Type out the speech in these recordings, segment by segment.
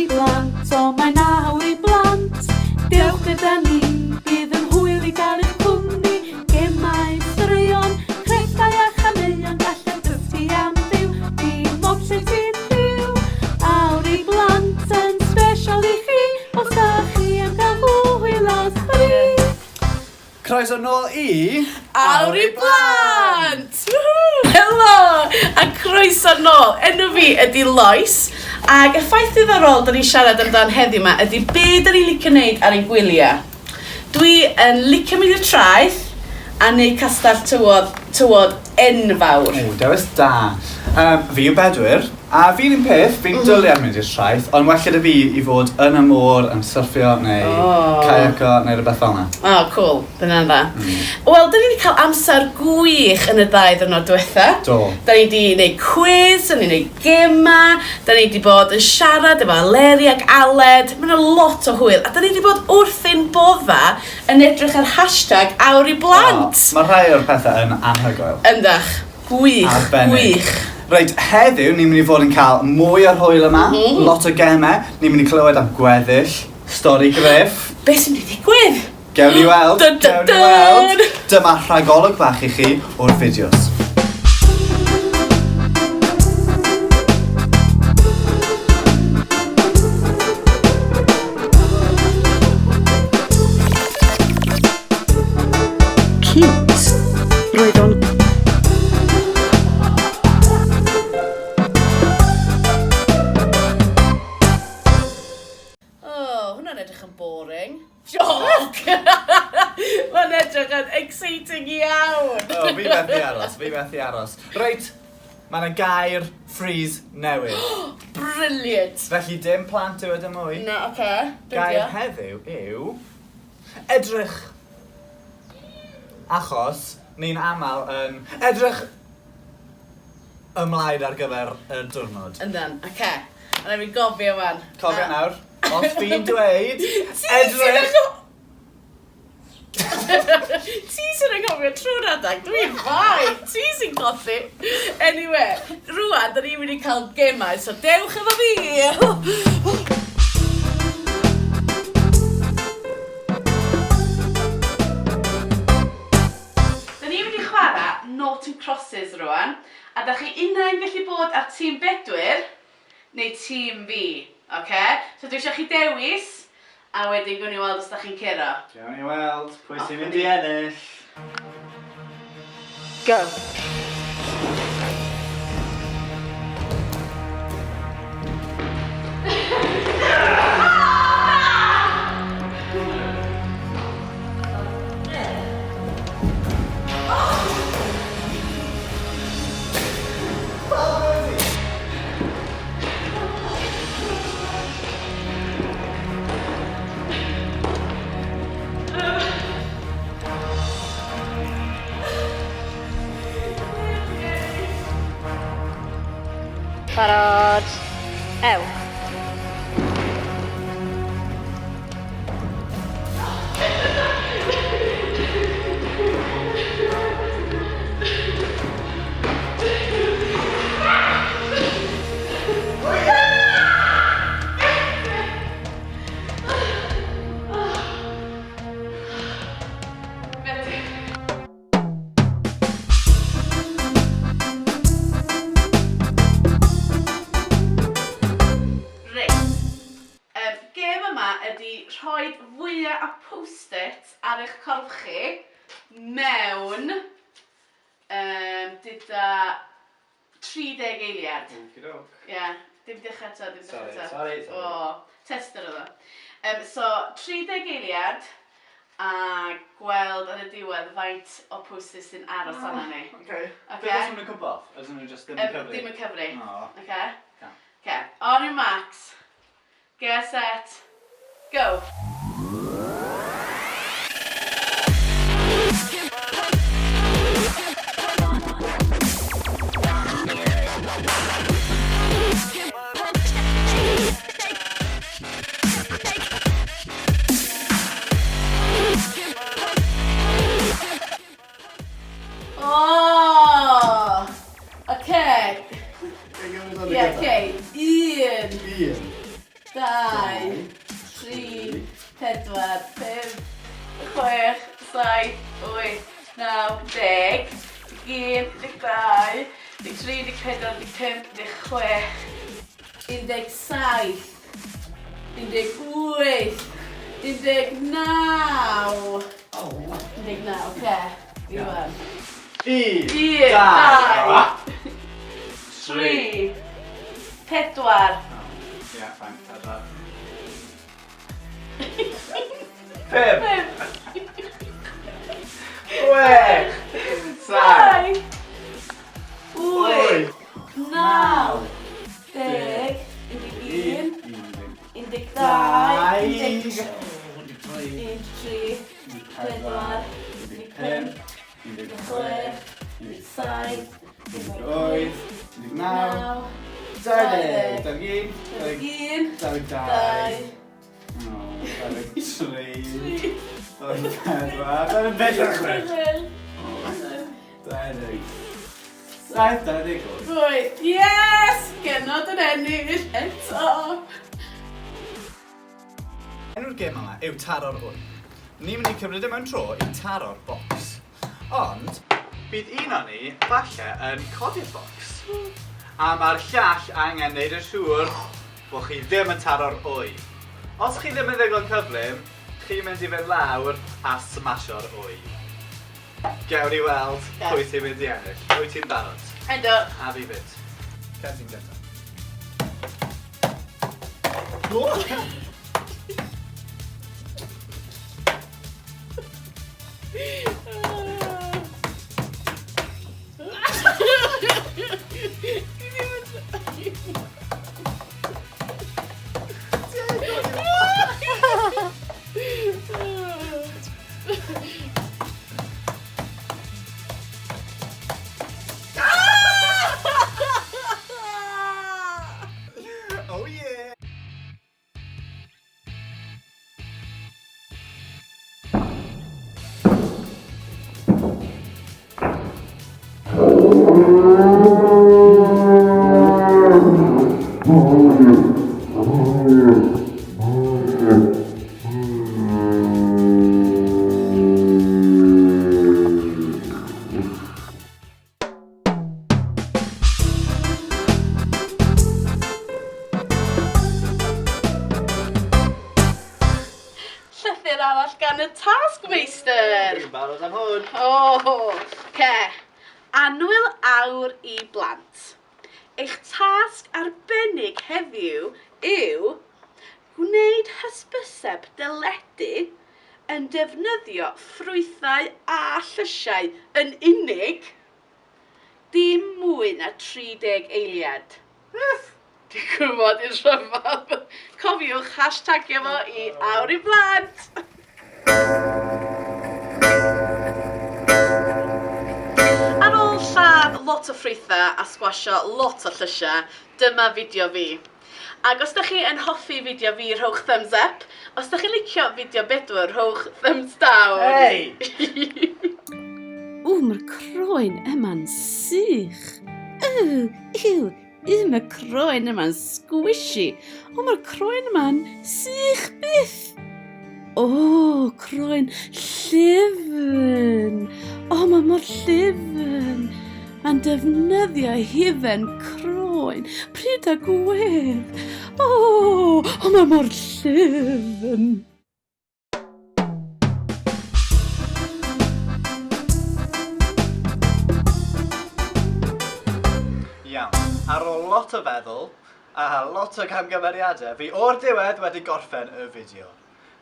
i blant, o mae'n awr i blant. Dewch gyda ni, bydd yn hwyl i gael eich cwmni. Gemau, straeon, crefftau a chaneuon, gallaf dysgu am Dduw, dim ots lle ti'n byw. Awr i blant yn sbesial i chi, os da chi am gael hwyl a sbri. Croeso nôl i... Awr i Blant! Woohoo! Helo! A croeso nôl. Enw fi ydy Lois, ac y ffaith ddiddorol da ni'n siarad amdan heddiw yma ydy be da ni'n licio wneud ar ein gwyliau. Dwi yn licio mynd i'r traeth a neud castell tywod, tywod enfawr. O, dewis da. Um, fi yw Bedwyr, a fi'n un peth, fi'n dwlu ar mynd i'r traeth, ond well gyda fi i fod yn y môr yn syrffio neu oh. kayaco neu rhywbeth fel yna. O, oh, cool. Dyna'n dda. Wel, da ni wedi cael amser gwych yn y ddau ddwrnod diwetha. Do. Da ni wedi gwneud cwiz, da ni wedi gwneud gema, da ni wedi bod yn siarad efo Eleri ac Aled. Mae yna lot o hwyl. A da ni wedi bod wrth ein bodda yn edrych ar hashtag awr i blant. O, mae rhai o'r pethau yn anhygoel. Yndach. Gwych. Arbennig. Gwych. Reit, heddiw ni'n mynd i fod yn cael mwy o'r hwyl yma, lot o gemau, ni'n mynd i clywed am gweddill, stori Griff. Be sy'n mynd i ddigwydd? Gewn ni weld, Dun, dun, gewn ni weld. dun. Dyma rhagolwg bach i chi o'r fideos. Cute. Roedd o'n O, hwnna'n edrych yn boring. Joc! Mae'n edrych yn exciting iawn. O, fi methu aros, fi methu aros. Reit, mae yna gair freeze newydd. Brilliant. Felly dim plant yw e dim mwy. Na, oce. Be 'di Gair o? heddiw yw edrych. Achos ni'n aml yn edrych ymlaen ar gyfer y diwrnod. Yndan, oce. A na fi gofio wan. Cofio nawr, os fi'n dweud edrych... Ti sy'n anghofio trwy'r adag, dwi'n fine, ti sy'n colli. Anyway, rwan, da ni'n mynd i cael gemau, so dewch efo fi! Da ni'n mynd i chwarae Nought and Crosses rwan, a da chi unai'n gallu bod ar tîm Bedwyr neu tîm fi, oce? So dwi eisiau chi dewis, a wedyn gwn i weld os da chi'n curo. Gawn ni weld pwy sy'n mynd i ennill. Go! Barod. Ewch. Reit. Yym, gêm yma ydy rhoid fwya o post-it ar eich corff chi mewn, yym, duda 30 eiliad. Okey-doke. Ie, dim dechrau eto, dim dechrau eto. Sori, sori, sori. O, tester oedd o. Yym, so, 30 eiliad, a gweld ar y diwedd faint o post-it sy'n aros arna ni. Oce. Ocê. Beth os maen nhw'n cwmpo off? Ydyn nhw jyst ddim yn cyfri? Ddim yn cyfri. O. Oce? Iawn. Oce, on your marks, get set, go! O! Oce. Ie, oce. Un. Un. 2, 3, 4, 5, 6, 7, 8, 9, 10, 11, 12, 13, 14, 15, 16, 17, 18, 19. 19, oce. Iwan. 1, 1, 2, 2, 3, 4. Ie, fine, 4. 5, 6, 7, 8, 9, 10, 11, 12, 13, 14, 15, 16, 17, 18, 19, 20, 21, 21, 22, 23, 24, 25, 27, 28. 8. Yes! Genod yn ennill eto! Enw'r gêm yma yw Taro'r Wy. Ni'n mynd i cymryd e mewn tro i taro'r bocs. Ond, bydd un o'n ni falle yn codi'r bocs. A mae'r llall angen neud yn siŵr bod chi ddim yn taro'r wy. Os chi ddim yn ddigon cyflym, chi'n mynd i fynd lawr a smasio'r wy. Gewn ni weld pwy sy'n mynd i ennill. Wyt ti'n barod? Ydw. A fi fyd. Cer ti'n gyntaf. Oh yeah! Llythyr arall gan y Taskmaster. Dwi'n barod am hwn. O, ce. Annwyl awr i blant. Eich tasg arbennig heddiw yw gwneud hysbyseb deledu yn defnyddio ffrwythau a llysiau yn unig, dim mwy na 30 eiliad. Beth? Dwi'n gwybod i'n rhyfedd. Cofiwch hashtagio fo i awr i blant. Ar ôl lladd lot o ffrwythau a sgwasio lot o llysiau, dyma fideo fi. Ac os da chi yn hoffi fideo fi, rhowch thumbs up. Os da chi'n licio fideo Bedwyr, rhowch thumbs down. Hey! Ww, mae'r croen yma'n sych. Ww, ew, ew, mae'r croen yma'n squishy. O, mae'r croen yma'n sych byth. O, croen llyfn. O, mae mor llyfn. Mae'n defnyddio hufen croen, pryd a gwedd. O, o, mae mor llyfn. Iawn. Ar ôl lot o feddwl a lot o camgymeriadau, fi o'r diwedd wedi gorffen y fideo.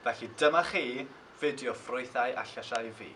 Felly dyma chi fideo ffrwythau a llysiau fi.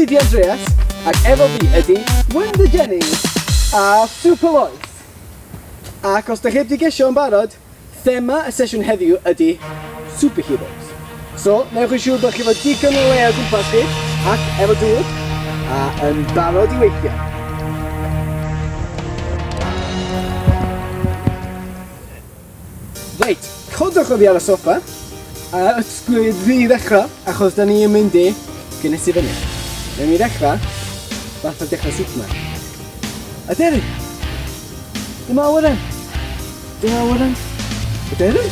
fi di Andreas, ac efo fi ydi Wonder Jenny a Super Lois. Ac os da chi heb di gesio yn barod, thema y sesiwn heddiw ydi superheroes. So, newch yn siŵr bod chi efo digon o le o gwmpas chi, ac efo dŵr, a yn barod i weithio. Reit, codwch oddi ar y soffa, a ysgwyd fi i ddechrau, achos da ni yn mynd i gynnesu fyny. Newn ni ddechrau, fatha dechrau Superman. A deri! Dyma awyren! Dyma awyren! A deri!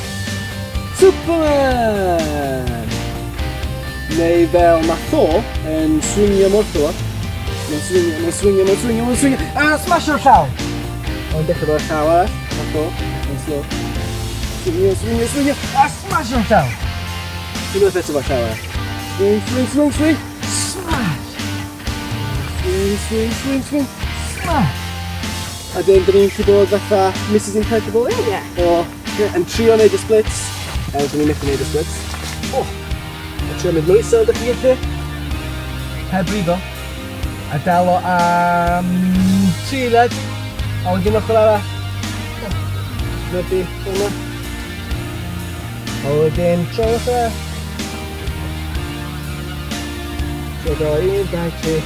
Superman! Neu fel mae Thor yn swingio morthwyl. Mae'n swingio, mae'n swingio, mae'n swingio, mae'n swingio, a smash o'r llaw! Mae'n dechrau fo'r llaw arall, mae Thor, mae'n slow. Swingio, swingio, swingio, a smash o'r llaw! Unwaith eto fo'r llaw arall. Swing, swing, swing, swing, smash! Swing, swing, swing, swing, smash! A dyn, dyn ni'n gallu bod fatha Mrs Incredible, ie? Ie. O, yn trio neud y splits. Er, dyn ni'n methu neud y splits. O! A trio mynd mor isel dych chi'n gallu. Heb brifo. A dal o am 3 eiliad. A wedyn ochr arall. Nodi, fel yna. A wedyn troi ochr arall. Trio do, 1, 2, 3.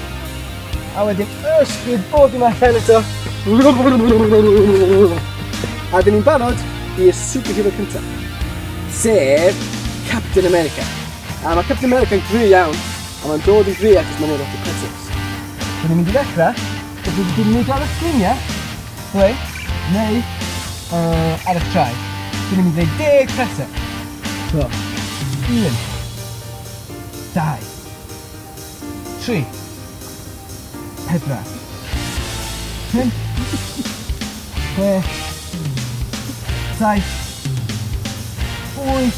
A wedyn ysgwyd bob dim allan eto. A dyn ni'n barod i'r superhero cyntaf, sef Captain America. A mae Captain America yn gry iawn, a mae'n dod yn gry achos mae'n neud lot o press-ups. Dyn ni'n mynd i ddechrau, dydw i wedi mynd ar y sgliniau, ble, neu uh, ar eich traed. Dyn ni'n mynd i wneud 10 press-up. So, 1, 2, 3, 4, 5, 6, 7, 8,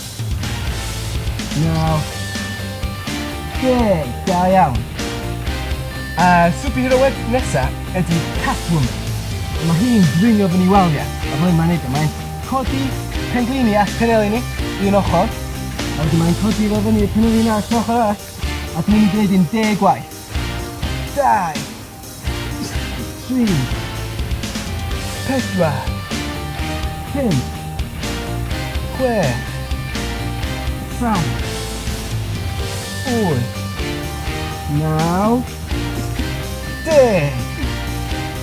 9, 10. Da iawn. A superhero web nesa ydy Catwoman. Mae hi'n dringo fyny waliau. A fel mae'n neud o, mae'n codi penglini a penelin ni i un ochr. A wedyn mae'n codi fo fyny y penelin arall ochr arall. A dwi'n mynd i gwneud un deg gwaith. 2, 3, 4, 5, 6, 7, 8, 9, 10.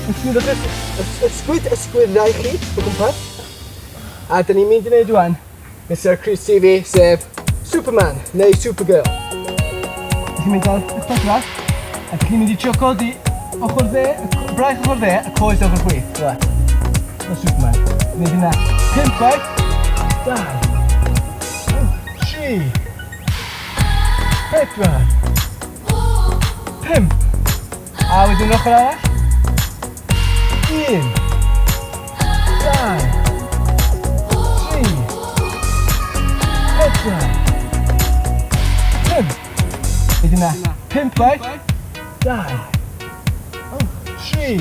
Ysgwyd, ysgwyd, ysgwyddau chi o gwmpas. A dyn ni'n mynd i wneud rwan Mister Chris TV, sef Superman neu Supergirl. Dych chi'n mynd ar eich pedwar, a dych chi'n mynd i trio codi ochr dde, braich ochr dde, a coes ochr chwith. Dyma. Dyma Superman. Gwneud hynna. 5 gwaith. 2, 3, 4, 5. A wedyn ochr arall. 1, 2, 3, 4, 5. Wedyn na, 5 gwaith. 2, 3,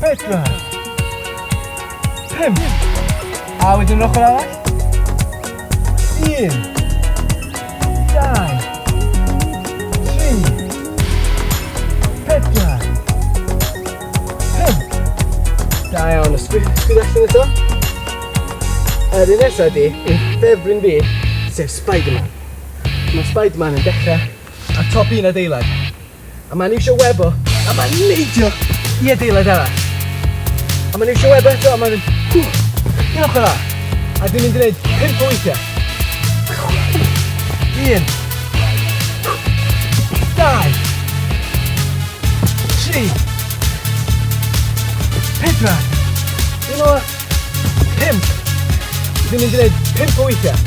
4, 5. A wedyn ochr arall. 1, 2, 3, 4, 5. Da iawn, ysgwyd, ysgwyd allan eto. Yr un nesaf ydi, ein ffefryn fi, sef Spider-Man. Mae Spider-Man yn dechrau ar top un adeilad. A mae'n iwsio web o, a mae'n neidio i adeilad arall. A mae'n iwsio web eto, a mae'n mynd, un ochr arall. A dwi'n mynd i wneud 5 o weithiau. 1, 2, 3, 4, un ola, 5. Dwi'n mynd i wneud 5 o weithiau.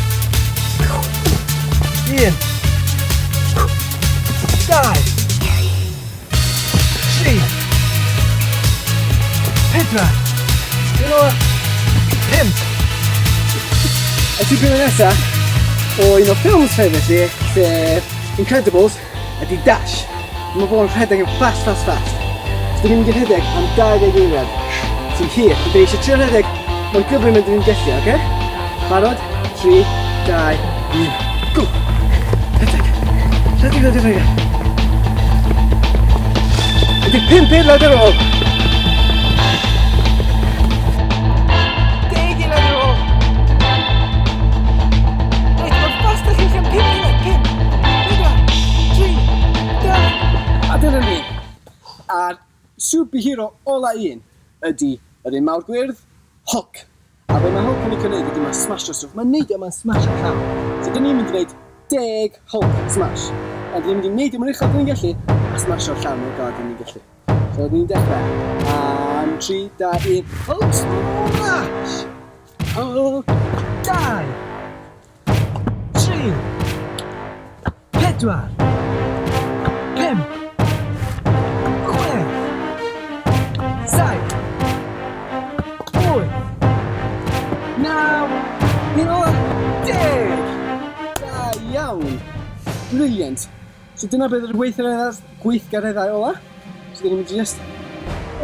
1, 2, 3, 4, un ola, 5. Y tipyn nesa o un o ffilms favourite fi, sef Incredibles, ydy Dash. Mae fo'n rhedeg yn fast, fast, fast. So dyn ni'n mynd i rhedeg am 20 eiliad. Sy'n hir. Dyn ni eisiau trio rhedeg mor gyflym ydyn ni'n gallu, oce? Barod? 3, 2, 1, go! Rhedeg! Rhedeg, rhedeg, rhedeg! Pump eiliad ar ôl. Deg eiliad ar ôl. Reit, mor fast â chi'n gallu. Pump eiliad, pump, pedwar, tri, dau. A dyna ni. A'r superhero ola un ydy yr un mawr gwyrdd, Hulk. A be mae Hulk yn licio neud ydy mae'n smasho stwff. Mae'n neud o, mae'n smasho llaw. So dyn ni'n mynd i wneud deg Hulk smash. A dyn ni'n mynd i wneud o mor uchel dyn ni'n gallu a smasho'r llaw mor galed dyn ni'n gallu. So dyn ni'n dechrau. Am 3, 2, 1, Hulk smash! Hulk 2, 3, 4, 5, 6, 7, 8, 9, un ola, 10! Da iawn! Brilliant! So dyna beth yw'r gweithgareddau, gweithgareddau ola. So dyn ni'n mynd i just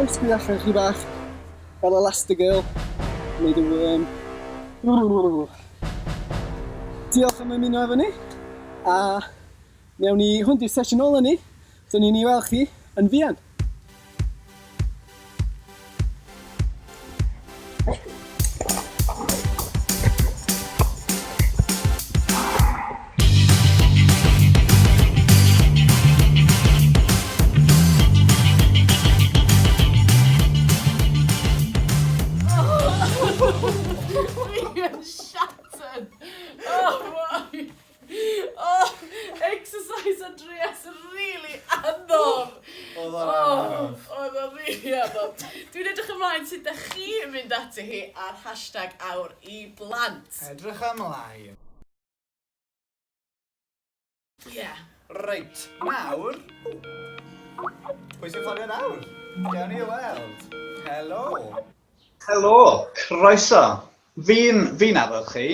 ysgwyd allan chi bach fel Elastigirl, wneud y worm. Diolch am ymuno efo ni, a newn ni, hwn di'r sesiwn ola ni, so ni'n i weld chi yn fuan. Fi yn shattered. Oh my. Oh, exercise Andreas really anodd. Oedd o'n anodd. Oedd o'n really anodd. Dwi'n edrych ymlaen sut ydych chi'n mynd ati hi ar hashtag awr i blant. Edrych ymlaen. Ie. Yeah. Reit, nawr... Pwy sy'n ffonio nawr? Gawn ni weld. Helo. Helo, croeso. Fi'n fi nabod chi,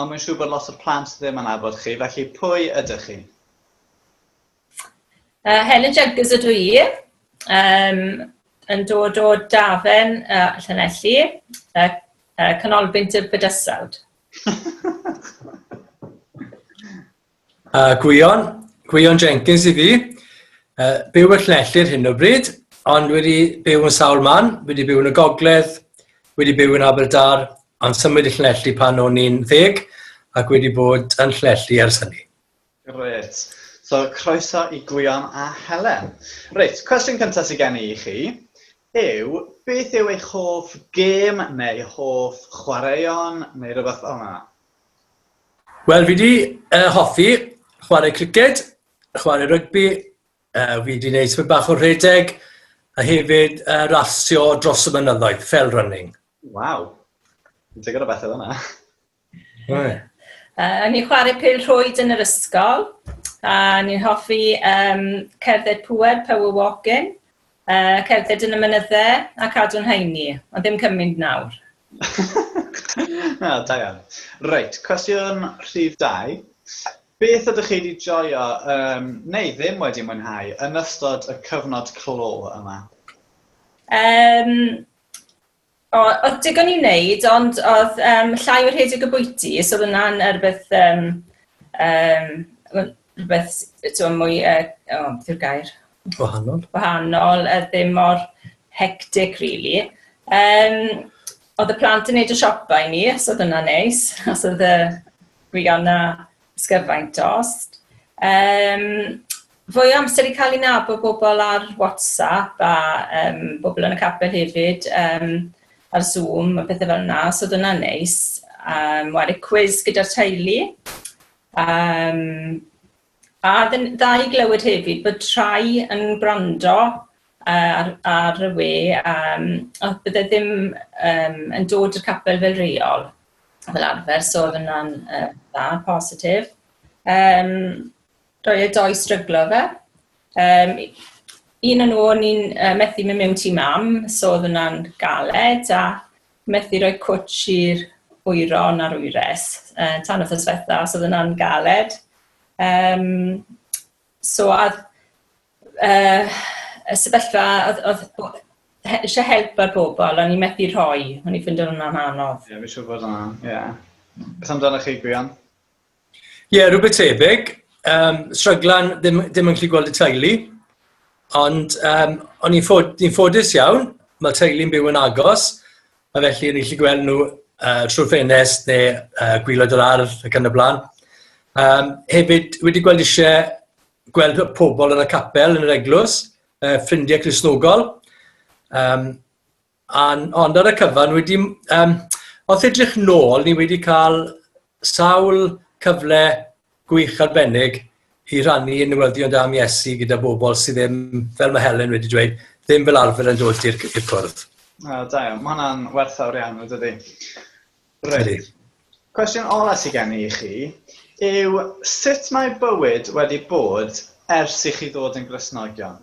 ond mae'n siŵr bod lot o'r plant ddim yn nabod chi, felly pwy ydych chi? Helen Jenkins ydw i, yn dod o Dafen, Llanelli, canolbwynt y bydysawd. Gwion, Gwion Jenkins i fi. Byw yn Llanelli ar hyn o bryd, ond wedi byw yn sawl man, wedi byw yn y gogledd, wedi byw yn Aberdâr, ond symud i Llanelli pan o'n i'n ddeg, ac wedi bod yn Llanelli ers hynny. Grêt. So, croeso i Gwion a Helen. Reit, cwestiwn cyntaf sydd gen i i chi yw, beth yw eich hoff gêm neu hoff chwaraeon neu rhywbeth fel yna? Wel, fi 'di hoffi chwarae criced, chwarae rygbi, fi 'di wneud tipyn bach o rhedeg, a hefyd rasio dros y mynyddoedd, fell running. Waw, digon o bethau fan'na. Ie. O'n i'n chwarae pêl-rwyd yn yr ysgol, a o'n i'n hoffi cerdded pŵer, power walking, cerdded yn y mynydde a cadw'n heini, ond ddim cymaint nawr. Na, da iawn. Reit, cwestiwn rhif 2. Beth ydych chi wedi joio, um, neu ddim wedi mwynhau, yn ystod y cyfnod clo yma? Um, o, oedd digon i wneud, ond oedd um, llai o rhedeg y bwyty, so oedd hwnna'n rhywbeth, um, um, rhywbeth t'mo' mwy yy o beth yw'r gair? Gwahanol. Gwahanol, a ddim mor hectic rili. Yym oedd y plant yn neud y siopa i ni, so oedd hwnna'n neis, os oedd y Gwion a ysgyfaint dost. Yym fwy o amser i cael ei nabod bobl ar WhatsApp a yym bobl yn y capel hefyd yym ar Zoom a pethe fel 'na, so oedd hwnna'n neis. Yym ware cwis gyda'r teulu. Yym a oedd yn dda i glywed hefyd bod rhai yn gwrando ar ar y we yym a bydde ddim yym yn dod i'r capel fel rheol fel arfer, so oedd hwnna'n yy dda, positif. Yym rhoi y doi stryglo fe. Yym un o'n nhw o'n i'n yy methu mynd mewn tŷ mam, so oedd hwnna'n galed a methu rhoi cwtsh i'r wyron a'r wyres yy tan wythnos ddiwetha, so oedd hwnna'n galed. Yym so a yy y sefyllfa oedd oedd o- he- isie help ar bobl, o'n i methu rhoi, o'n i'n ffindo hwnna'n anodd. Ie, fi'n siŵr bod hwnna, ie. Beth amdanoch chi, Gwion? Ie, yeah, rhywbeth tebyg. Um, stryglan, ddim, ddim yn gallu gweld y teulu. Ond um, o'n i'n ffod, ffodus iawn, mae teulu'n byw yn agos, a felly o'n i'n gallu gweld nhw trwy'r ffenest neu gwylod yr ardd ac yn y blaen. Um, hefyd, wedi gweld eisiau gweld pobl yn y capel, yn yr eglwys, ffrindiau Cristnogol. Um, an, ond ar y cyfan, wedi, um, wrth edrych nôl, ni wedi cael sawl cyfle gwych arbennig i rannu y newyddion da am Iesu gyda bobl sydd ddim, fel mae Helen wedi dweud, ddim fel arfer yn dod i'r cwrdd. O, da iawn. Mae hwnna'n werthfawr iawn, yn dydi? Reit. Cwestiwn ola sydd gen i i chi yw sut mae bywyd wedi bod ers i chi ddod yn Gristnogion?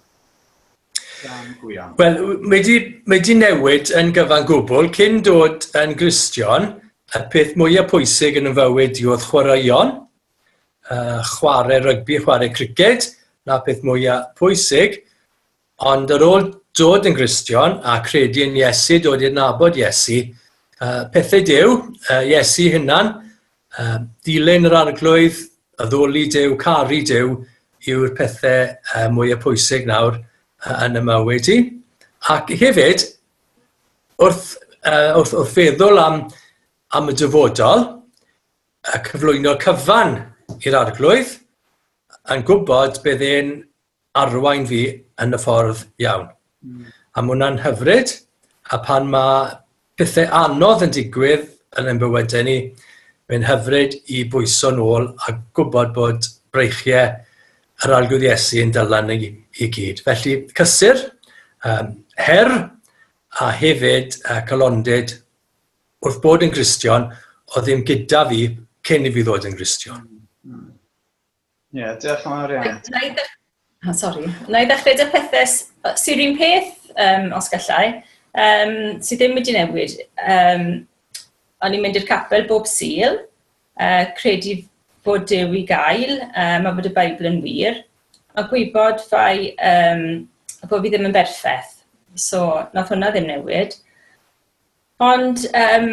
Dan Gwion. Wel, mae wedi, mae wedi newid yn gyfan gwbl. Cyn dod yn Gristion, y peth mwyaf pwysig yn y fywyd i oedd chwaraeon. Chwarae rygbi, chwarae criced, na peth mwyaf pwysig. Ond ar ôl dod yn Gristion a credu yn Iesu, dod i adnabod Iesu, pethau Duw, Iesu hunan, dilyn yr Arglwydd, addoli Duw, caru Duw, yw'r pethau mwyaf pwysig nawr yn y mywyd i. Ac hefyd, wrth, wrth, wrth feddwl am, am y dyfodol, y cyflwyno cyfan i'r Arglwydd, yn gwybod bydd e'n arwain fi yn y ffordd iawn. Mm. A mae hwnna'n hyfryd, a pan mae pethau anodd yn digwydd yn ein bywydau ni, mae'n hyfryd i bwyso nôl a gwybod bod breichiau yr Arglwydd Iesu yn dylan ni i gyd. Felly, cysur, um, her, a hefyd uh, calondid wrth bod yn Gristion, oedd ddim gyda fi cyn i fi ddod yn Gristion. Mm. Ie, yeah, diolch yn fawr iawn. Na i ddech... Oh, sorry. Na i ddechrau dy pethau sy'r un peth, um, os gallai, um, sydd ddim wedi newid. Um, o'n i'n mynd i'r capel bob Sul, uh, credu bod Duw i gael, um, a bod y Beibl yn wir, a gwybod fai um, bod fi ddim yn berffaith. So, nath hwnna ddim newid. Ond yym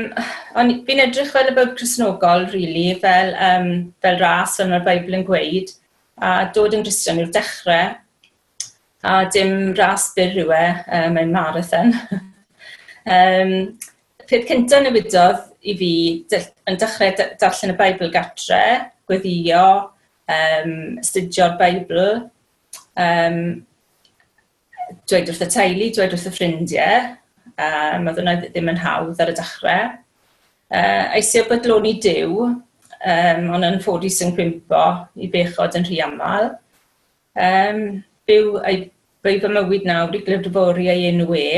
o'n i... fi'n edrych fel y bywyd Cristnogol rili, fel yym fel ras, fel mae'r Beibl yn gweud, a dod yn Gristion yw'r dechrau, a dim ras byr yw e, yy mae'n marathon. Yym peth cynta newidodd i fi yn dechrau darllen y Beibl gatre, gweddïo, yym astudio'r Beibl, yym dweud wrth y teulu, dweud wrth y ffrindiau. Um, oedd hwnna ddim yn hawdd ar y dechrau. Uh, eisiau bodloni Duw, um, ond yn ffodus yn cwympo i bechod yn rhy aml. Um, byw, ei, byw fy mywyd nawr i glywdfori ei enw e.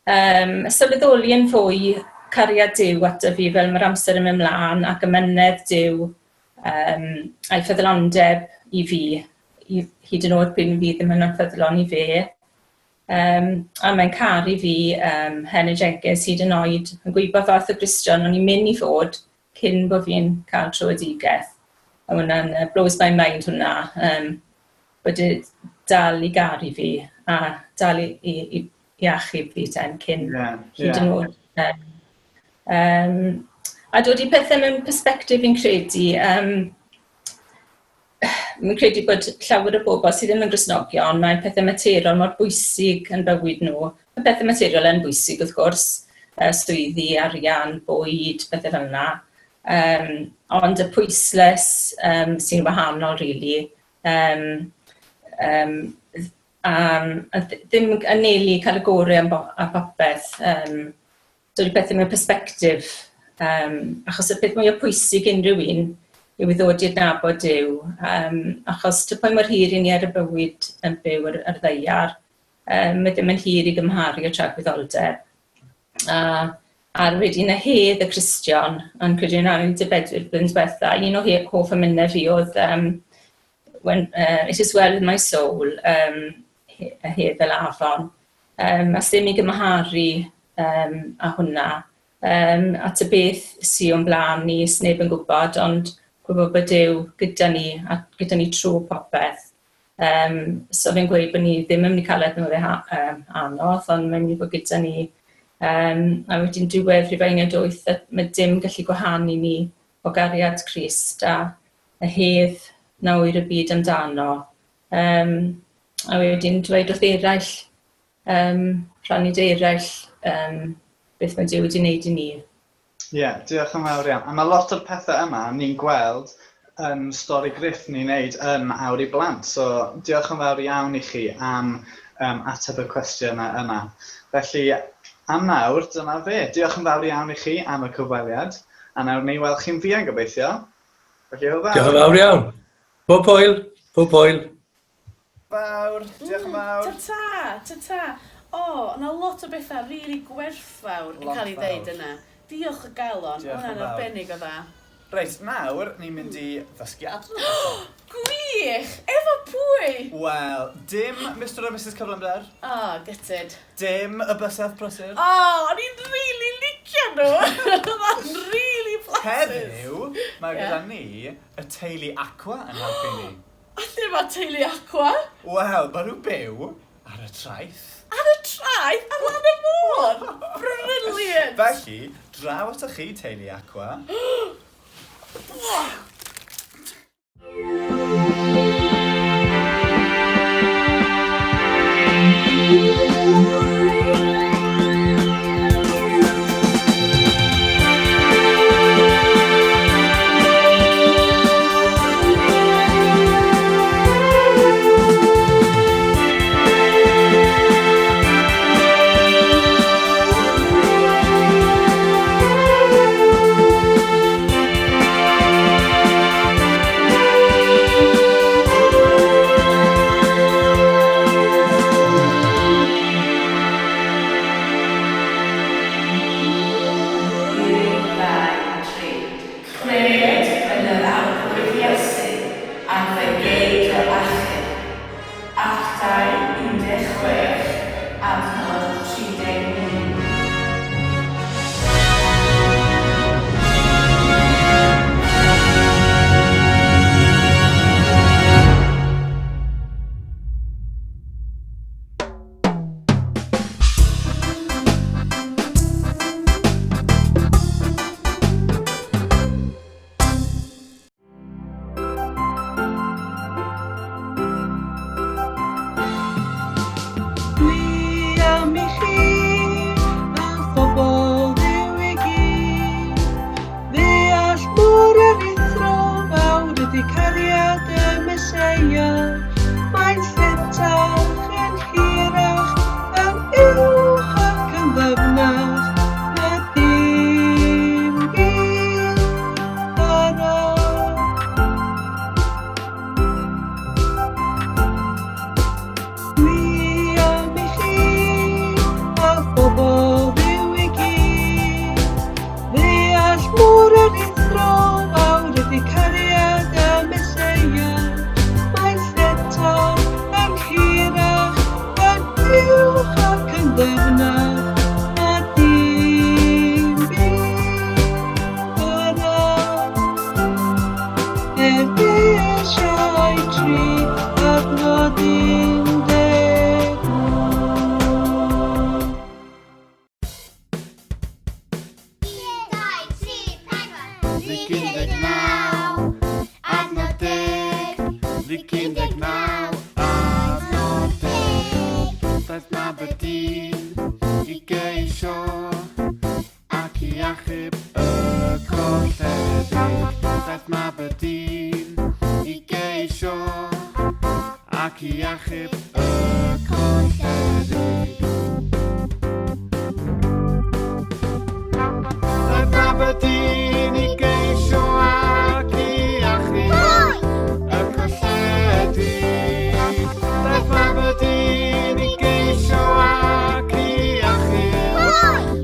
Um, sylweddoli yn fwy cariad Duw ato fi fel mae'r amser yn mynd mlaen ac ymynedd Duw um, a'i ffyddlondeb i fi, i, hyd yn oed pryd fi ddim yn ffyddlon i fe. Um, a mae'n caru fi, um, Henry Jenkins, hyd yn oed, yn gwybod fath o Gristion o'n i'n mynd i fod cyn bod fi'n cael trwyedigaeth. A hwnna'n uh, blows my mind hwnna, um, bod e dal i garu fi a dal i, i, i i achub fi ten cyn yeah, hyd yn oed. Um, a dod i pethau mewn perspectif fi'n credu, um, fi'n credu bod llawer o bobl sydd ddim yn Gristnogion, mae pethau materol mor bwysig yn bywyd nhw. Mae pethau materiol yn bwysig wrth gwrs, uh, swyddi, arian, bwyd, pethau fel yna. Um, ond y pwyslais um, sy'n wahanol, really, um, um, Um, a ddim anelu cael y gorau am, bo am popeth. Um, dod i pethau mewn perspectif. Um, achos y peth mwyaf pwysig unrhyw un yw i ddod i adnabod Duw. Um, achos ty pwy mor hir i ni ar y bywyd yn byw ar, ar ddeiar, um, mae ddim yn hir i gymharu o tragwyddoldeb. A, a wedyn y hedd y Cristion, yn credu yn 14 blwyddyn diwetha, un o hoff emynau fi oedd um, when, it is well with my soul, um, a hedd fel afon. Um, a sy'n i gymharu um, a hwnna. Um, at y beth sy o'n blaen ni, sneb yn gwybod, ond gwybod bod Duw gyda ni, a gyda ni trwy popeth. Um, so fe'n gweud bod ni ddim yn mynd i cael adnoddau um, anodd, ond mae'n mynd i fod gyda ni. Um, a wedyn diwedd Rhufeiniaid 8, mae dim gallu gwahanu ni o gariad Crist a y hedd na ŵyr y byd amdano. Yym. A wedyn dweud wrth eraill, um, rhannu dy eraill um, beth mae Duw wedi wneud i ni. Ie, yeah, diolch yn fawr iawn. A mae lot o'r pethau yma ni'n gweld yn stori Griff ni'n neud yn Awr i Blant. So diolch yn fawr iawn i chi am um, ateb y cwestiynau yna. Felly, am nawr, dyna fe. Diolch yn fawr iawn i chi am y cyfweliad. A nawr ni weld chi'n fuan gobeithio. Felly, hwyl fawr. Diolch yn fawr iawn. Pob hwyl, pob hwyl. Fawr, diolch yn fawr. Ta-ta, ta-ta. O, yna lot o bethau rili really gwerthfawr yn cael ei ddeud yna. Diolch o galon, Diolch yn hwnna'n fawr. arbennig o dda. Reit, nawr ni'n mynd i ddysgu adnod. Gwych! Efo pwy? Wel, dim Mr a Mrs Cyflymder, O, oh, gutted. dim y bysedd prysur. O, oh, o'n i'n rili licio nhw. Oedd o'n rili blasus. Heddiw, mae Ie. gyda ni y teulu Aqua yn helpu ni. A lle mae teulu Aqua? Wel, maen nhw'n byw ar y traeth. Ar y traeth, ar lan y môr. Brilliant. Felly, draw atoch chi, teulu Aqua. Cred yn yr Arglwydd Iesu, ac fe gei dy achub. Actau 16, adnod 31. Dwi am i chi a phobl Dduw i gyd ddeall mor aruthrol fawr ydy cariad y Meseia. Mae'n lletach, yn hirach, yn uwch ac yn ddyfnach na dim byd arall. Dwi am i chi a phobl Dduw i gyd ddeall mor aruthrol fawr ydy cariad y Meseia. Mae'n lletach, yn hirach, yn uwch ac yn ddyfnach na dim byd arall. Efesiau 3, adnod 18. 1, 2, 3, 4. Adnod 10, Luc 19, adnod 10. Daeth mab y dyn i geisio ac i achub y colledig. Daeth mab y dyn i geisio ac i achub y colledig. Daeth mab y dyn i geisio ac i achub y colledig. Daeth mab y dyn i geisio ac i achub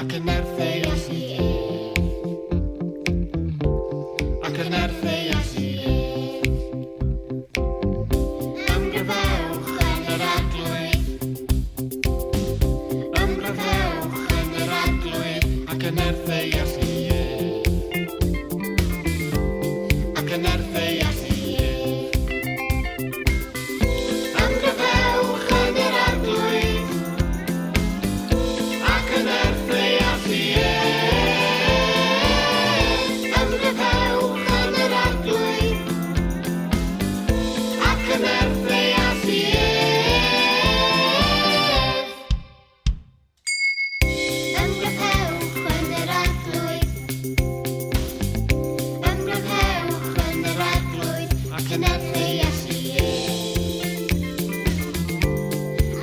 Ac yn nerth ei allu ef. Ac yn nerth ei allu ef. Ymgryfhewch yn yr Arglwydd. Ymgryfhewch yn yr Arglwydd ac yn nerth ei allu ef. Ac yn nerth ei allu ef. Ymgryfhewch yn yr Arglwydd ac yn nerth ei allu ef. Ymgryfhewch yn yr Arglwydd ac yn nerth ei allu ef. Ymgryfhewch yn yr Arglwydd. Ymgryfhewch yn yr Arglwydd ac yn nerth ei allu ef.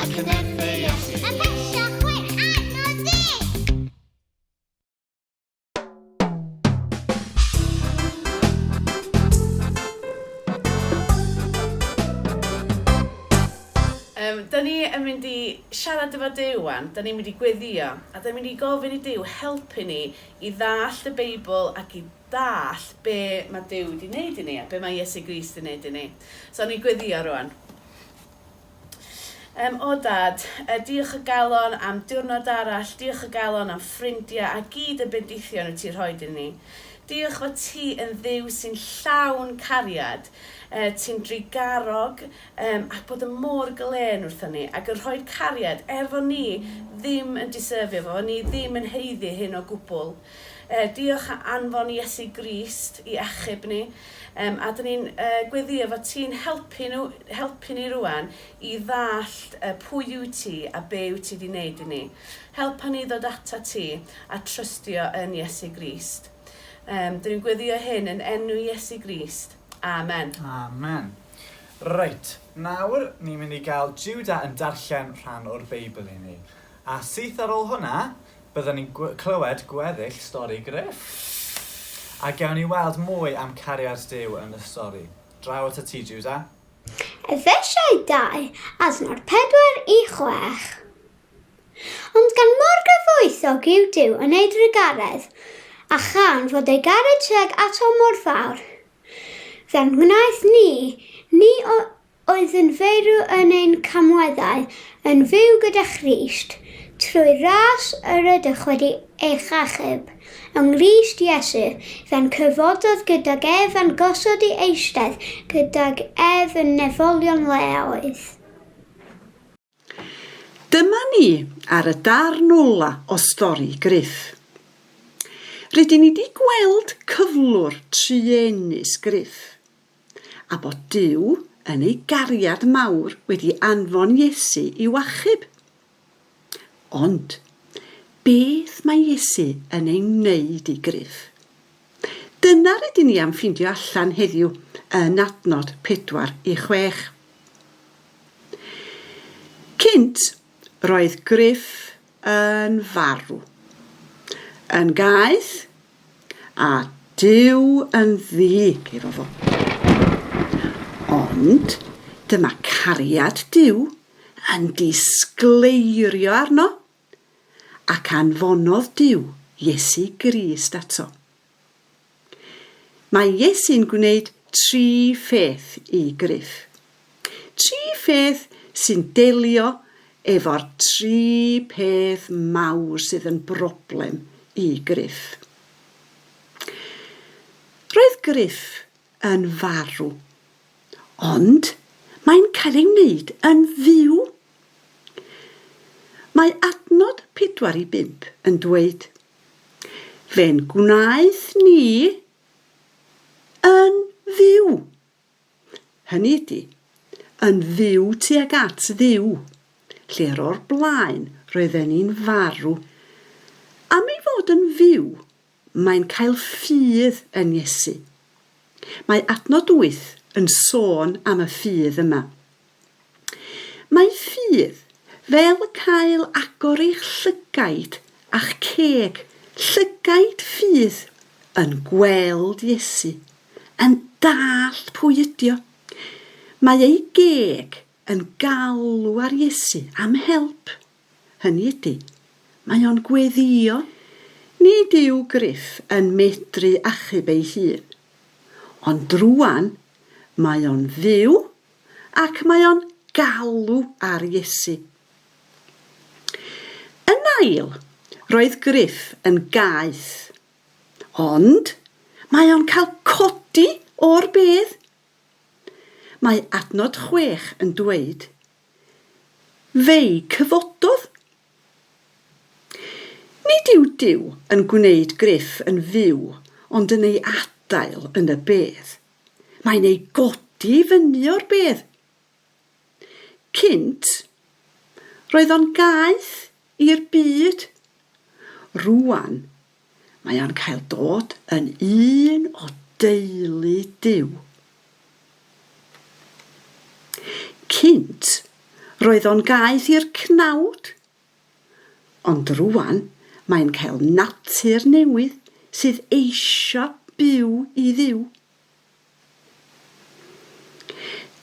Ac yn nerth ei allu ef. Ymhellach chwe adnod deg. Um, da ni yn mynd i siarad efo Duw wan, da ni'n mynd i gweddio, a da ni'n mynd i gofyn i Duw helpu ni i ddallt y Beibl ac i ddallt be mae Duw wedi wneud i ni a be mae Iesu Grist wedi wneud i ni. So, ni'n gweddio rwan. Um, o dad, diolch o galon am diwrnod arall, diolch o galon am ffrindiau a gyd y bendithion wyt ti'n rhoi i ni. Diolch fod ti yn Dduw sy'n llawn cariad, ti'n drugarog um, ac bod yn mor glên wrthon ni ac yn rhoi cariad er fod ni ddim yn deserfio fo, ni ddim yn haeddu hyn o gwbl. Diolch am anfon Iesu Grist i achub ni. Um, a dyn ni'n gweddio fod ti'n helpu, nhw, helpu ni rwan i ddallt pwy yw ti a be yw ti wedi wneud i ni. Helpa ni ddod ata ti a trystio yn Iesu Grist. Um, dyn ni'n gweddio hyn yn enw Iesu Grist. Amen. Amen. Reit, nawr ni'n mynd i gael Judah yn darllen rhan o'r Beibl i ni. A syth ar ôl hwnna, byddwn ni'n clywed gweddill stori Griff. A gewn ni weld mwy am cariad Duw yn y stori. Draw at y ti, Judah. Efesiaid 2, adnod 4 i 6. Ond gan mor gyfoethog yw Duw yn ei drugaredd, a chan fod ei garu tuag ato mor fawr, fe'n gwnaeth ni, ni oedd yn feirw yn ein camweddau, yn fyw gyda Christ, trwy ras yr ydych wedi eich achub, yng Nghrist Iesu, fe'n cyfododd gydag ef a'n gosod i eistedd gydag ef yn nefolion leoedd. Dyma ni ar y darn ola o stori Griff. Rydyn ni 'di gweld cyflwr truenus Griff, a bod Duw yn ei gariad mawr wedi anfon Iesu i'w achub. Ond, beth mae Iesu yn ei wneud i Griff? Dyna rydyn ni am ffindio allan heddiw yn adnod 4 i 6. Cynt, roedd Griff yn farw. Yn gaeth, A Duw yn ddig efo fo. Ond dyma cariad Duw yn disgleirio arno, ac anfonodd Duw Iesu Grist ato. Mae Iesu'n gwneud tri pheth i Griff. Tri pheth sy'n delio efo'r tri pheth mawr sydd yn broblem i Griff. Roedd Griff yn farw, ond mae'n cael ei wneud yn fyw. Mae adnod 4 i 5 yn dweud, Fe'n gwnaeth ni yn fyw. Hynny ydi, yn fyw tuag at Dduw, lle'r o'r blaen roedden ni'n farw. Am ei fod yn fyw, mae'n cael ffydd yn Iesu. Mae adnod wyth yn sôn am y ffydd yma. Mae ffydd fel cael agor eich llygaid a'ch ceg, llygaid ffydd, yn gweld Iesu, yn dallt pwy ydi o. Mae ei geg yn galw ar Iesu am help. Hynny ydi, mae o'n gweddïo. Nid yw Griff yn medru achub ei hun, ond rŵan mae o'n fyw ac mae o'n galw ar Iesu. Yn ail, roedd Griff yn gaeth, ond mae o'n cael codi o'r bedd. Mae adnod 6 yn dweud, Fe'i cyfododd. Nid yw Duw yn gwneud Griff yn fyw ond yn ei adael yn y bedd. Mae'n ei godi i fyny o'r bedd. Cynt, roedd o'n gaeth i'r byd. Rŵan, mae o'n cael dod yn un o deulu Duw. Cynt, roedd o'n gaeth i'r cnawd. Ond rŵan, mae'n cael natur newydd sydd eisio byw i Dduw.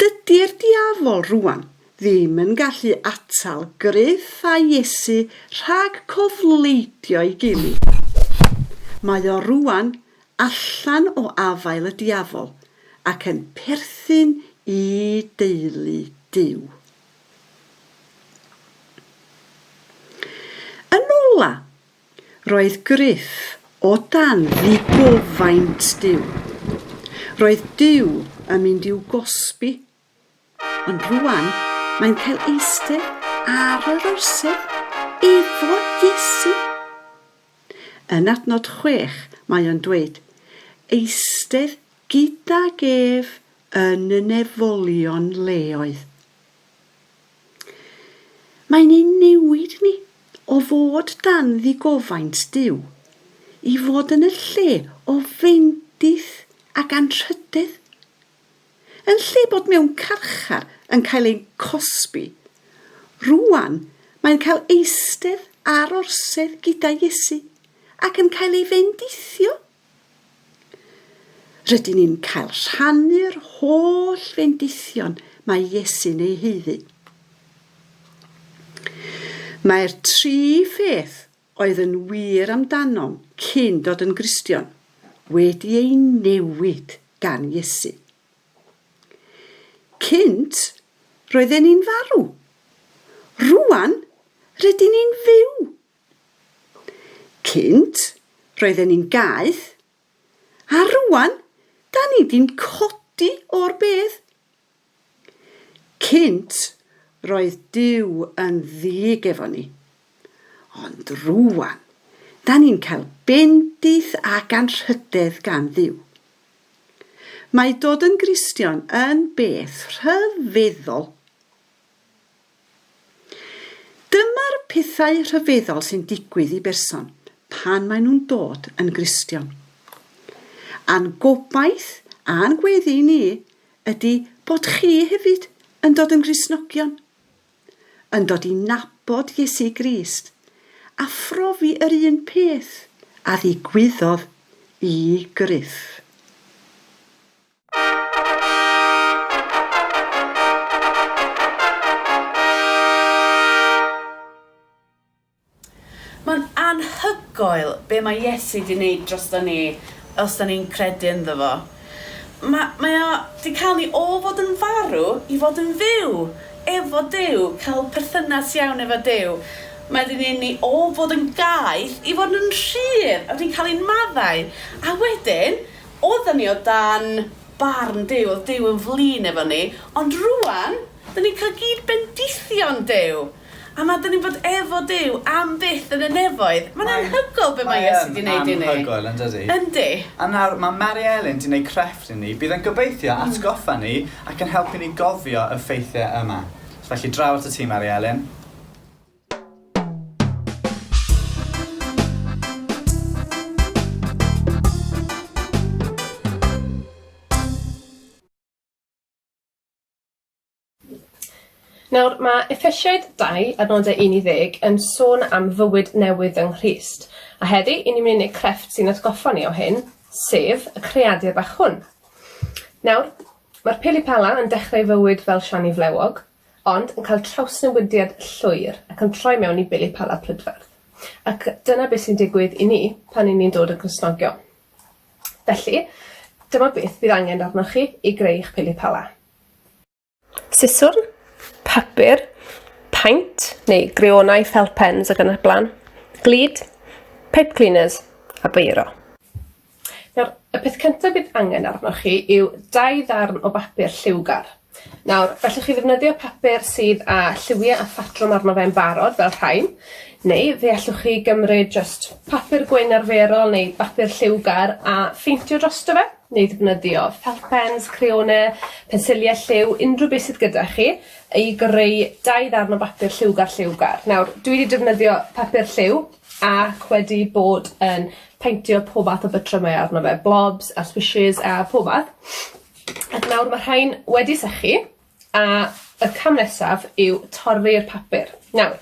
Dydi'r diafol rŵan ddim yn gallu atal Gruff a Iesu rhag cofleidio'i gilydd. Mae o rŵan allan o afael y diafol ac yn perthyn i deulu Duw. Yn ola, roedd Gruff o dan ddigofaint Duw. Roedd Duw yn mynd i'w gosbi. Ond rwan, mae'n cael eistedd ar yr orsedd efo Iesu. Yn adnod 6, mae o'n dweud, Eistedd gydag ef yn y nefolion leoedd. Mae'n ein newid ni o fod dan ddigofaint Duw i fod yn y lle o fendith ac anrhydedd. Yn lle bod mewn carchar yn cael ein cosbi, rŵan mae'n cael eistedd ar orsedd gyda Iesu ac yn cael ei fendithio. Rydyn ni'n cael rhannu'r holl fendithion mae Iesu'n eu haeddu. Mae'r tri pheth oedd yn wir amdanom cyn dod yn Gristion wedi eu newid gan Iesu. Cynt, roedden ni'n farw. Rŵan, rydyn ni'n fyw. Cynt, roedden ni'n gaeth, a rŵan, da ni 'di'n codi o'r bedd. Cynt, roedd Duw yn ddig efo ni. Ond rŵan, da ni'n cael bendith ac anrhydedd gan Dduw. Mae dod yn Gristion yn beth rhyfeddol. Dyma'r pethau rhyfeddol sy'n digwydd i berson pan maen nhw'n dod yn Gristion. A'n gobaith a'n gweddi ni ydy bod chi hefyd yn dod yn Gristnogion, yn dod i nabod Iesu Grist a phrofi yr un peth a ddigwyddodd i Gruff. Mae'n anhygoel be mae Iesu 'di wneud drosto ni os 'da ni'n credu ynddo fo. Ma' mae o 'di cael ni o fod yn farw i fod yn fyw efo Duw, cael perthynas iawn efo Duw. Mae 'di wneud ni o fod yn gaeth i fod yn rhydd a wedyn cael ein maddau. A wedyn, oedden ni o dan barn Duw, oedd Duw yn flin efo ni, ond rŵan, 'dan ni'n cael gyd bendithion Duw. A ma' 'dan ni'n bod efo Duw am byth yn y nefoedd. Mae'n anhygoel be' mae Iesu 'di neud i ni. Mae'n anhygoel, yn dydi? Yndi. A nawr, mae Mari Elin 'di neud crefft i ni, bydd yn gobeithio atgoffa ni ac yn helpu ni gofio y ffeithiau yma. So felly, draw atat ti, Mari Elin. Nawr, mae Effesiaid 2, adnodau 1 i 10, yn sôn am fywyd newydd yng Nghrist. A heddi, i ni'n mynd i wneud crefft sy'n atgoffa ni o hyn, sef y creadur bach hwn. Nawr, mae'r pili pala yn dechrau fywyd fel siani flewog, ond yn cael trawsnewidiad llwyr ac yn troi mewn i bili pala prydferth. Ac dyna beth sy'n digwydd i ni pan 'yn ni'n dod yn Gristnogion. Felly, dyma beth fydd angen arnoch chi i greu eich pili pala. Siswrn, papur, paent neu greonau felt pens ac yn y blaen, glud, pipe cleaners a beiro. Nawr, y peth cyntaf bydd angen arnoch chi yw dau ddarn o bapur lliwgar. Nawr, gallwch chi ddefnyddio papur sydd â lliwiau a phatrwm arno fe'n barod, fel rhain, neu fe allwch chi gymryd jyst papur gwyn arferol neu bapur lliwgar a pheintio drosto fe. neu ddefnyddio felt pens, creone, pensilie lliw, unrhyw beth sydd gyda chi i greu dau ddarn o bapur lliwgar lliwgar. Nawr dwi 'di defnyddio papur lliw ac wedi bod yn paentio pob math o batrymau arno fe, blobs a swishes a pob math. Ac nawr ma' rhain wedi sychu A y cam nesaf yw torri'r papur. Nawr,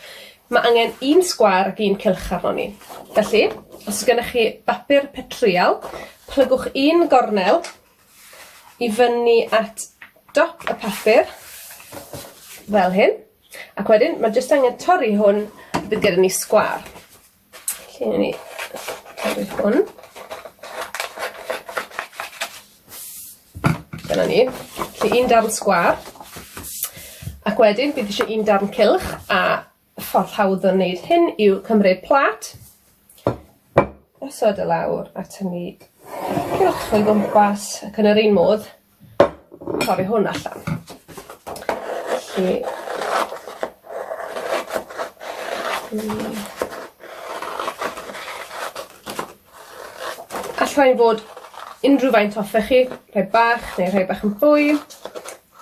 ma' angen un sgwâr ac un cylch arnon ni. Felly, os o's gennych chi bapur petryal, plygwch un gornel i fyny at dop y papur, fel hyn, ac wedyn ma' jyst angen torri hwn, bydd gyda ni sgwâr. Felly newn ni torri hwn. Dyna ni. Felly un darn sgwâr. Ac wedyn bydd eisiau un darn cylch a y ffordd hawdd o wneud hyn yw cymryd plât, osod e lawr a tynnu cylch o'i gwmpas ac yn yr un modd torri hwn allan. Felly All rhain fod unrhyw faint hoffech chi, rhai bach neu rhai bach yn fwy.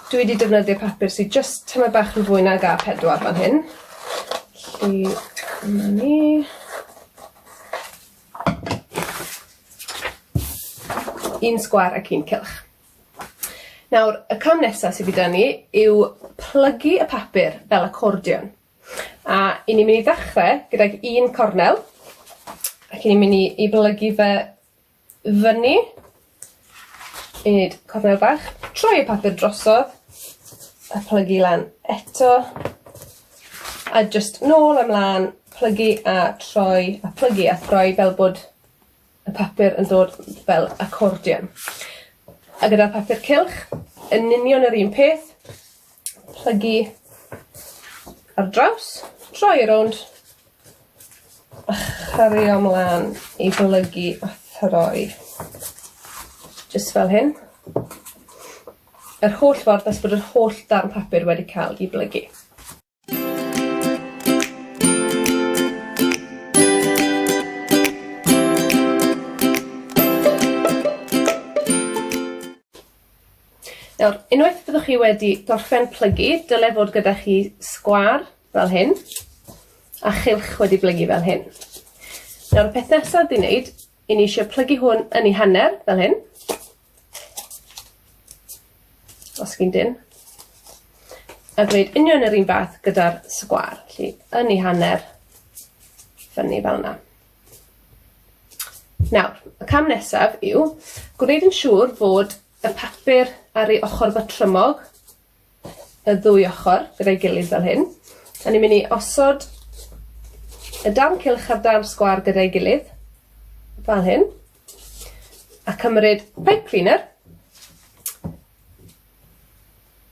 Dwi 'di defnyddio papur sy jyst tymed bach yn fwy nag A4 fan hyn. Felly dyma ni. Un sgwâr ac un cylch. Nawr y cam nesa sy gyda ni yw plygu y papur fel acordion. A 'yn ni myn' i ddechre gydag un cornel ac 'yn ni myn' i i blygu fe fyny i neud cornel bach, troi y papur drosodd a plygu lan eto a jyst nôl a mlan plygu a troi a plygu a throi fel bod y papur yn dod fel acordion. A gyda'r papur cylch, yn union yr un peth, plygu ar draws, troi rownd, a chario mlan i blygu a throi. Jyst fel hyn. Yr holl ffordd nes bod yr holl darn papur wedi cael 'i blygu. Nawr, unwaith byddwch chi wedi gorffen plygu, dyle fod gyda chi sgwâr fel hyn, a chylch wedi blygu fel hyn. Nawr, y peth nesaf i wneud, i ni eisiau plygu hwn yn ei hanner, fel hyn. Os gyn dyn. A gwneud union yr un fath gyda'r sgwâr. Felly, yn ei hanner, fyny fel yna. Nawr, y cam nesaf yw gwneud yn siŵr fod y papur ar ei ochr batrymog, y ddwy ochr gyda'i gilydd fel hyn. A ni'n mynd i osod y darn cylch a'r darn sgwâr gyda'i gilydd, fel hyn. A cymryd pipe cleaner.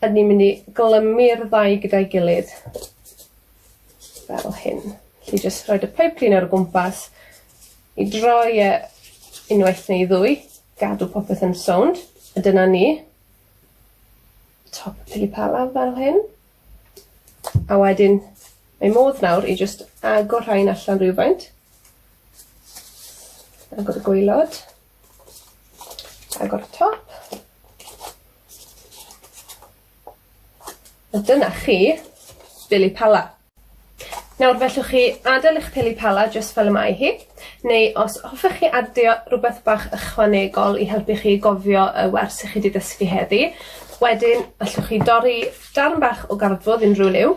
A ni'n mynd i glymu'r ddau gyda'i gilydd fel hyn. Felly jyst rhoid y pipe cleaner o gwmpas i droi e unwaith neu ddwy, gadw popeth yn sownd, a dyna ni. Top y pili pala fel hyn. A wedyn mae modd nawr i jyst agor rhain allan rywfaint. Agor y gwaelod. Agor y top. A dyna chi bili pala. Nawr fellwch chi adael eich pili pala jyst fel y mae hi, neu os hoffech chi adio rhywbeth bach ychwanegol i helpu chi gofio y wers 'ych chi 'di ddysgu heddi, wedyn allwch chi dorri darn bach o gardfwrdd unrhyw liw,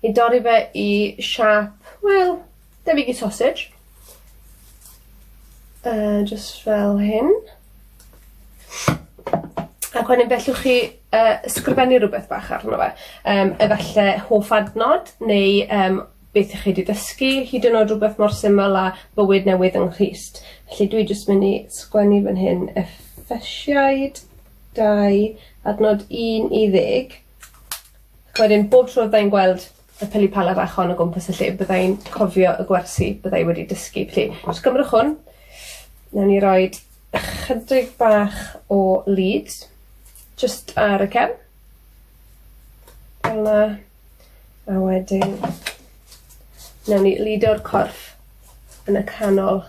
i dorri fe i siâp, wel, debyg i sausage. Yy jyst fel hyn. Ac wedyn fellwch chi yy ysgrifennu rwbeth bach arno fe. Yym efalle hoff adnod neu yym beth 'ych chi 'di dysgu, hyd yn oed rhywbeth mor syml â bywyd newydd yng Nghrist. Felly dwi jyst mynd i sgwennu fan hyn Effesiaid 2 adnod 1 i ddeg. Ac wedyn bob tro fydda i'n gweld y pili pala fach hon o gwmpas y lle bydda i'n cofio y gwersi bydda i wedi dysgu. Felly jyst gymrwch hwn, newn ni roid ychydig bach o lid jyst ar y cefn. Fel 'na. A wedyn newn ni ludo'r corff yn y canol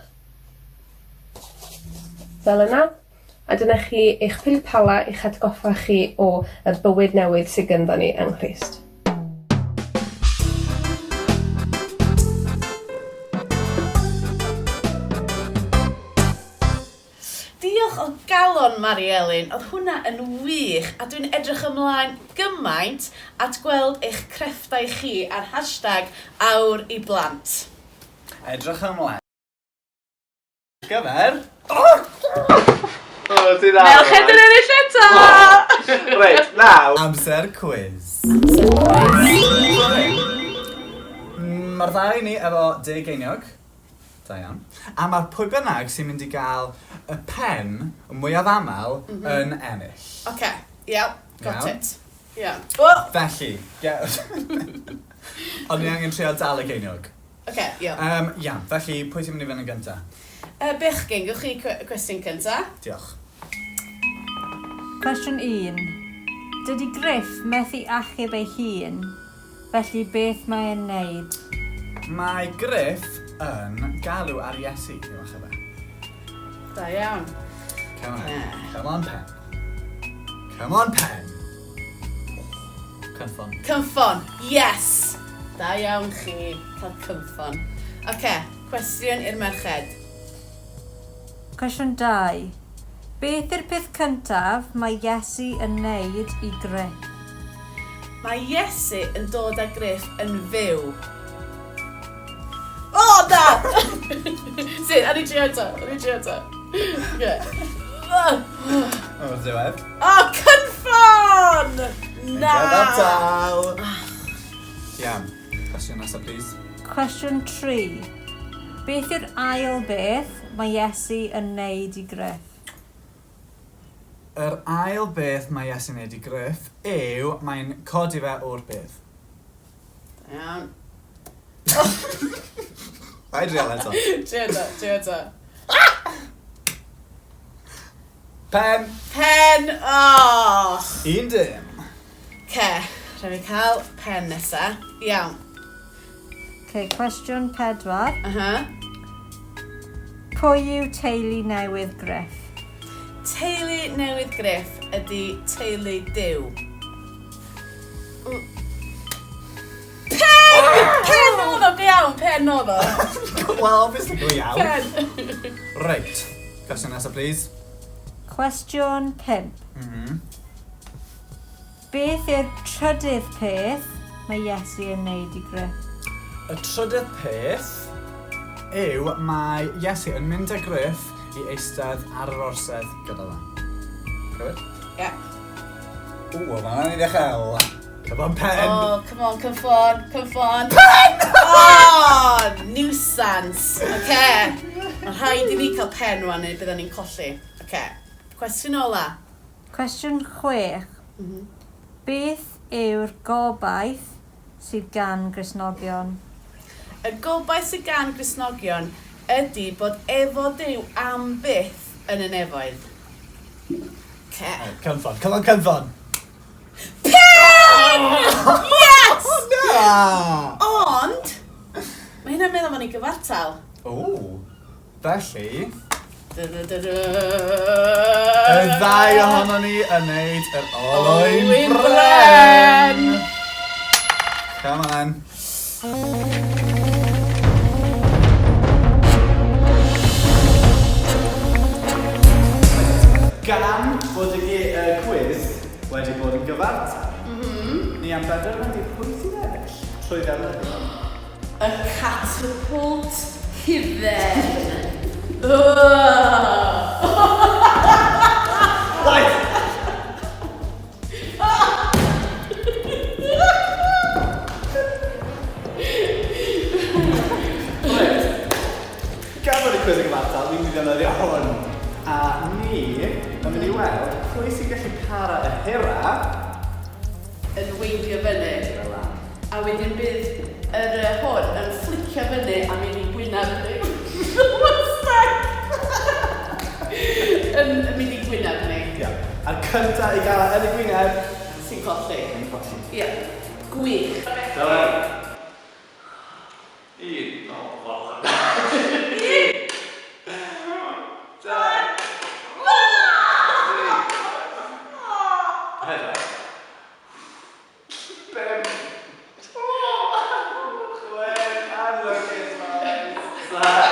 fel yna. A dyna chi eich pili pala i'ch atgoffa chi o y bywyd newydd sy gynddo ni yng Nghrist. Diolch o galon Mari Elin, oedd hwnna yn wych a dwi'n edrych ymlaen gymaint at gweld eich crefftau chi ar hashtag Awr i Blant. Edrych ymlaen gyfer... O, ti dda! Merched yn ennill eto! Reit, nawr... Amser cwis. Amser cwis. Mae'r ddau ni efo deg geiniog. Da iawn. A mae'r pwy bynnag sy'n mynd i gael y pen mwyaf aml yn ennill. Oce, iawn, got Iawn. it. Iawn. O! Felly, ge- Ond ni angen trio dal y geiniog. Oce, iawn. Um, iawn, felly pwy sy'n mynd i fynd yn gynta? Bechgyn, gewch chi cwestiwn cynta. Diolch. Cwestiwn 1. Dydy Griff methu achub ei hun, Felly beth mae e'n neud? Mae Griff yn galw ar Iesu i'w achub e. Da iawn. Come on. Come on, Pen. Come on, Pen. Cynffon. Cynffon. Yes! Da iawn chi cael cynffon. Oce, cwestiwn i'r merched. Cwestiwn 2. Beth yw'r peth cyntaf mae Iesu yn neud i Griff? Mae Iesu yn dod â Griff yn fyw. O, na! Sut? Awn ni drio eto. Awn ni drio eto. Oce. O'r diwedd. O, cynffon! Na! Gyfartal! Iawn. Cwestiwn nesaf, please. Cwestiwn 3. Beth yw'r ail beth mae Iesu yn neud i Griff? Yr ail beth mae Iesu'n neud i Griff yw mae'n codi fe o'r bedd. Da iawn. Paid drial eto. Trio eto, trio eto. Pen! Pen! Oh! Un dim. Ce, rhaid fi cael pen nesa. Iawn. Ok, cwestiwn pedwar. Uh -huh. Pwy yw teulu newydd Griff? Teulu newydd Griff ydy teulu Duw. Pen! Pen oedd o, go iawn, pen oedd o. Well, obviously go iawn. Pen. Reit. Cwestiwn nesaf, please. Cwestiwn 5. Beth yw'r trydydd peth mae Iesu yn wneud i Griff? Y trydydd peth yw mae Iesu yn mynd â Griff i eistedd ar yr orsedd gyda fe. Cywir? Ie. Ww, mae hwnna'n un uchel. Come on, pen! Oh, come on, cynffon, cynffon. Pen! Oh, nuisance. Oce. Mae rhaid i ni cael pen rwan neu bydden ni'n colli. Oce. Cwestiwn ola. Cwestiwn 6. Beth yw'r gobaith sydd gan Gristnogion? Y gobaith sydd gan Gristnogion ydy bod efo Duw am byth yn y nefoedd. Ce. Cynffon, come on, cynffon! Pen! Yes! Na! Ond, mae hynna'n meddwl bod ni'n gyfartal. O, felly, Du, du, du, du. y ddau ohonon ni yn neud yr olwyn Olwyn bren! Come on. Gan bod y ge- y cwiz wedi bod yn gyfartal, ni am benderfynu pwy sy'n ennill trwy ddefnyddio Y catapult hufen. Right! pwy sy'n gallu para y hira? Yn weindio fyny. A wedyn bydd yr yy, hwn yn fflicio fyny a mynd i gwynab ni. One sec! Yn yn mynd i gwynab ni. Ia. A'r cynta i gael e yn y gwyneb... Sy'n colli. Yn colli. Ia. Gwych. Dau. Un. O, wel. Un! Dau. Tri. Pedwar. Pump. Chwech. Anlwcus, boys. Saith.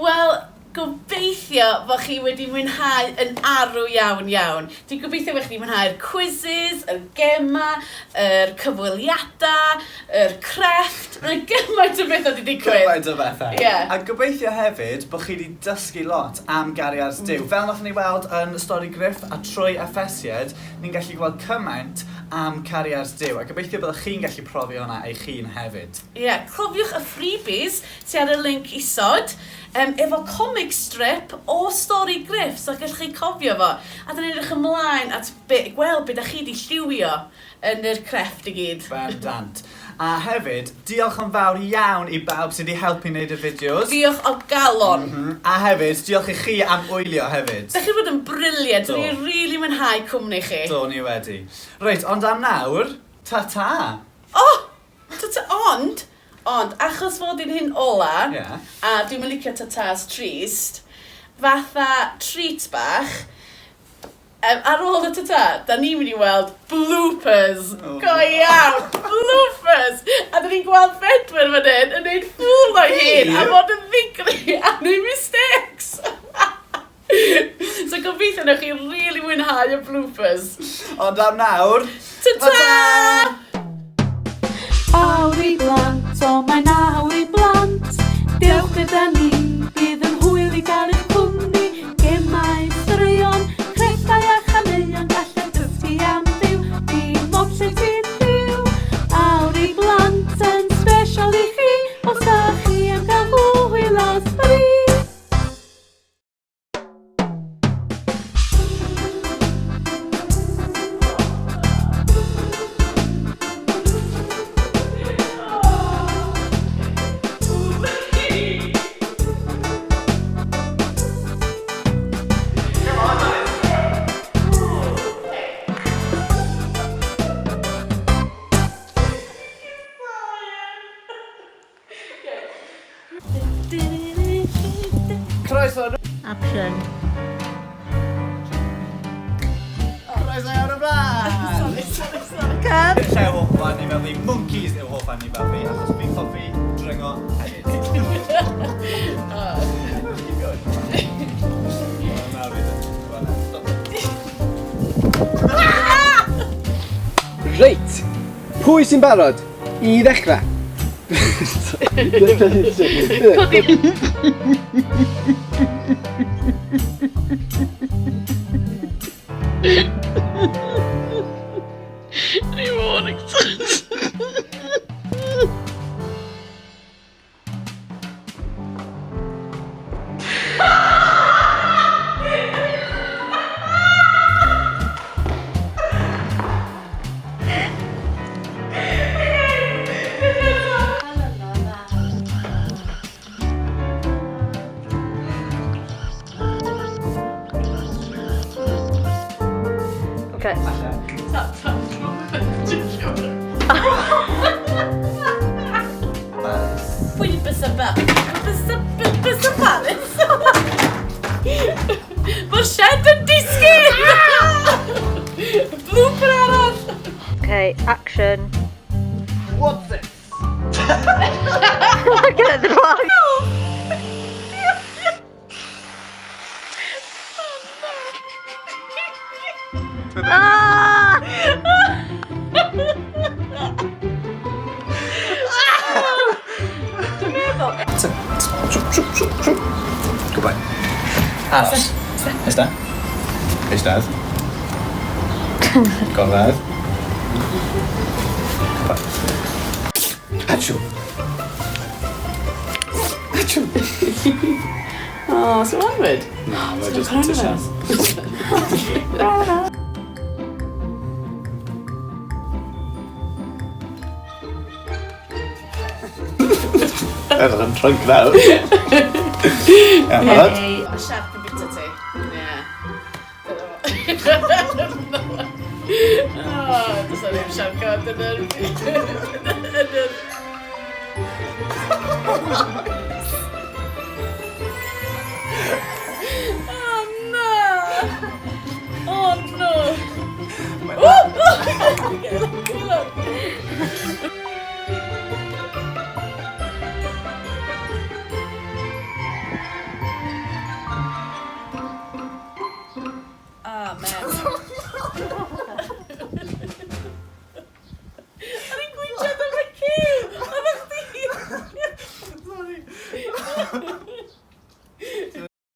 Wel, gobeithio fod chi wedi mwynhau yn arw iawn iawn. Dwi'n gobeithio bod chi wedi mwynhau'r quizzes, y gemau, yr cyfweliadau, yr crefft. Mae'n gymaint o bethau wedi digwydd. Cymaint o bethau. Ie. A gobeithio hefyd bod chi wedi dysgu lot am gariad Duw. Fel nathon ni weld yn stori Gruff a trwy Effesiaid, ni'n gallu gweld cymaint am cariad Duw. A gobeithio byddwch chi'n gallu profi hwnna eich hun hefyd. Ie, cofiwch y freebies sy ar y linc isod, yym, efo comic strip o stori Gruff, so gallwch chi cofio fo. A dan ni'n edrych ymlaen at be, gweld be da chi 'di lliwio yn yr crefft i gyd. Bendant. A hefyd, diolch yn fawr iawn i bawb sydd 'di helpu wneud y fideos. Diolch o galon. A hefyd, diolch i chi am wylio hefyd. Dach chi 'di bod yn brilliant, Do. o'n i rili mwynhau cwmni chi. Do, ni wedi. Reit, ond am nawr, ta-ta! O! Ta-ta, ond, ond, achos fod i'n hyn ola, yeah. a dwi'm yn licio ta-tas trist, fatha treat bach, um, ar ôl y ta-ta, da ni'n mynd i weld bloopers. Oh, Go iawn, bloopers! A da ni'n gweld Bedwyr fan hyn yn neud ffŵl o'i hun a fod yn ddigri a neud mistakes. So gobeithio newch chi rili mwynhau y bloopers. Ond am nawr... Ta-ta! Awr i blant, o mae'n awr i blant. Dewch gyda ni, bydd yn hwyl i gael eich cwmni. Gemau, straeon, crefftau a chaneuon, gallai dysgu am Dduw, dim ots lle ti'n byw. Awr i blant yn sbesial i chi, os da chi am gael hwyl a sbri. Croeso! Action. Croeso iawn y blaen! Sorry, sorry, sorry. Come. Llew hoff anifail fi, monkeys yw hoff anifail fi, achos fi'n hoffi dringo hefyd. Oh. Keep going. Oh, na, fi ddim. Go on, stop. Reit, pwy sy'n barod i ddechrau? Ni mor excited. Okay. Tap, tap, Pwy bysa ba? Bysa, bysa Paris? OK, action. What's this? Look at the clock. Ah! Goodbye. Aros. Eistedd. Eistedd. Gorfedd. Goodbye. Achw. Achw. Oh, so anwyd. Na, mae just yn tisian. Edrych yn trunk nawr. Iawn, barod? Mae siarc yn bita ti. Ie. Oh, does na ddim siarc yn yr... yn yr... Oh, na! Oh, no! Oh! Oh! Ah, man.